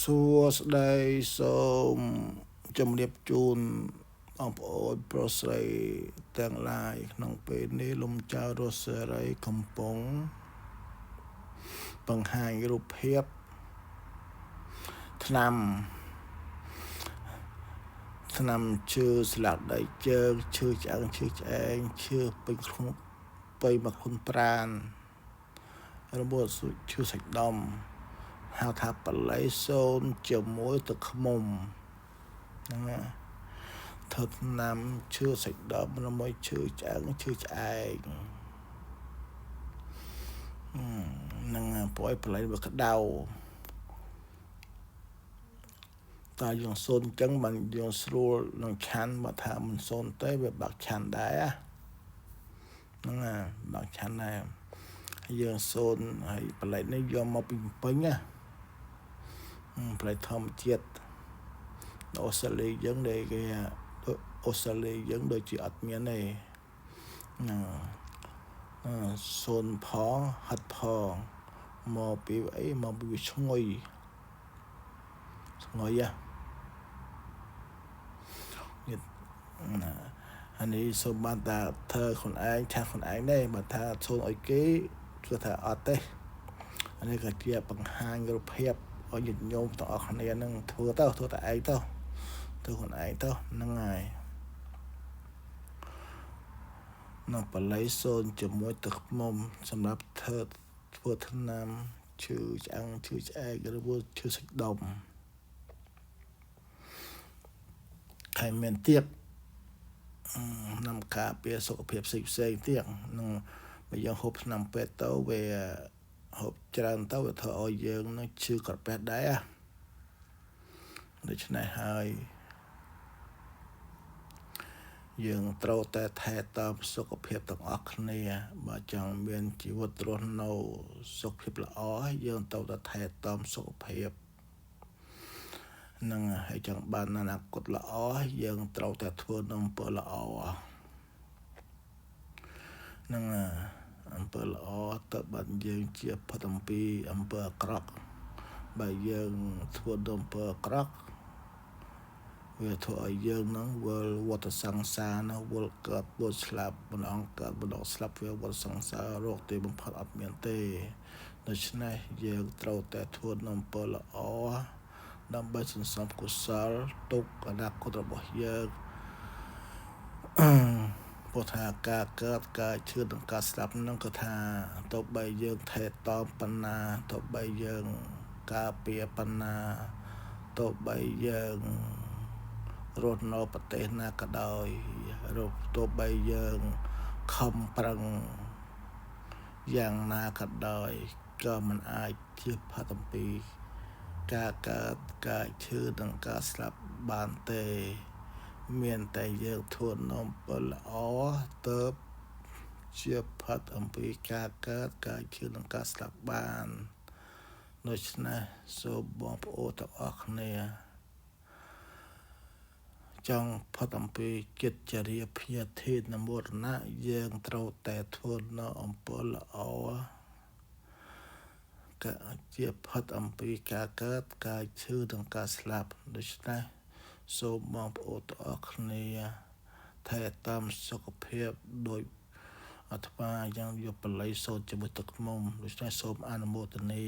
សួស្តីសូមជម្រាបជូនបងប្អូនប្រុសស្រីទាំងឡាយក្នុងពេលនេះលំចៅរស់សេរីកំពុងបង្ហាញរូបភាពថ្នាំថ្នាំឈឺស្លាកដៃជើងឈឺឆ្អឹងឈឺឆ្អែងឈឺពេញខ្លួនពេញមកខ្លួនប្រាណរបួសឈឺសាច់ដុំហៅថាបល័យសូនជាមួយទឹកឃ្មុំហ្នឹងណាធ្វើថ្នាំឈឺសាច់ដុំជាមួយឈឺឆ្អឹងឈឺឆ្អែងហ្នឹងព្រោះឲ្យបល័យវាក្តៅតើយើងសូនអញ្ចឹងបានយើងស្រួលនឹងឆាន់បើថាមិនសូនទេវាបាក់ឆាន់ដែរហ្នឹងណាបាក់ឆាន់ដែរយើងសូនហើយបល័យនេះយកមកពីពេញណាផ្លែធម្មជាតិអូស្ត្រាលីយើងដែលគេអូស្ត្រាលីយើងដូចជាអត់មានទេហ្នឹងសូនផងហិតផងមកពីអីមកពីឈ្ងុយឈ្ងុយហ៎ណាអានេះសូមបានតាធ្វើខ្លួនឯងឆាស់ខ្លួនឯងទេបើថាសូនឲ្យគេគឺថាអត់ទេអានេះក៏ជាបង្ហាញរូបភាពឲ្យញាតិញោមទាំងអស់គ្នានឹងធ្វើទៅធ្វើតែឯងទៅធ្វើខ្លួនឯងទៅហ្នឹងហើយនៅបល័យសូនជាមួយទឹកឃ្មុំសម្រាប់ធ្វើថ្នាំឈឺឆ្អឹងឈឺឆ្អែកឬមួយឈឺសាច់ដុំហើយមានទៀតនាំការពារសុខភាពផ្សេងផ្សេងទៀតនឹងបើយើងហូបថ្នាំពេទ្យទៅវាហូបច្រើនទៅវាធ្វើឲ្យយើងនឹងឈឺក្រពះដែរដូច្នេះហើយយើងត្រូវតែថែទាំសុខភាពទាំងអស់គ្នាបើចង់មានជីវិតរស់នៅសុខភាពល្អយើងត្រូវតែថែទាំសុខភាពនឹងហើយចង់បានអនាគតល្អយើងត្រូវតែធ្វើនៅអំពើល្អនឹងអំពើល្អទៅបានយើងជាផុតអំពីអំពើអាក្រក់បើយើងធ្វើនៅអំពើអាក្រក់វាធ្វើឲ្យយើងនឹងវិលវត្តសង្សារណាវិលកើតវិលស្លាប់ម្ដងកើតម្ដងស្លាប់វាវត្តសង្សាររកទីបំផុតអត់មានទេដូច្នេះយើងត្រូវតែធ្វើនៅអំពើល្អដើម្បីសន្សំកុសលទុកអនាគតរបស់យើងព្រោះថាការកើតការឈឺនិងការស្លាប់នឹងក៏ថាទោះបីយើងថែទាំប៉ុណ្ណាទោះបីយើងការពារប៉ុណ្ណាទោះបីយើងរស់នៅប្រទេសណាក៏ដោយទោះបីយើងខំប្រឹងយ៉ាងណាក៏ដោយក៏មិនអាចជៀសផុតអំពីការកើតការឈឺនិងការស្លាប់បានទេមានតែយើងធ្វើនំពើល្អទៅជាផុតអំពីការកើតការឈឺនិងការស្លាប់បានដូច្នេះសូមបងប្អូនទាំងអស់គ្នាចង់ផុតអំពីចិត្តចរិយាភយាធិនមរណៈយើងត្រូវតែធ្វើនៅអំពើល្អក៏ជាផុតអំពីការកើតការឈឺនិងការស្លាប់ដូច្នេះសូមបងប្អូនទាំងអស់គ្នាថែទាំសុខភាពដោយអាត្មាយ៉ាងយកបល័យសូត្រជាមួយទឹកឃ្មុំដូច្នេះសូមអនុមោទនា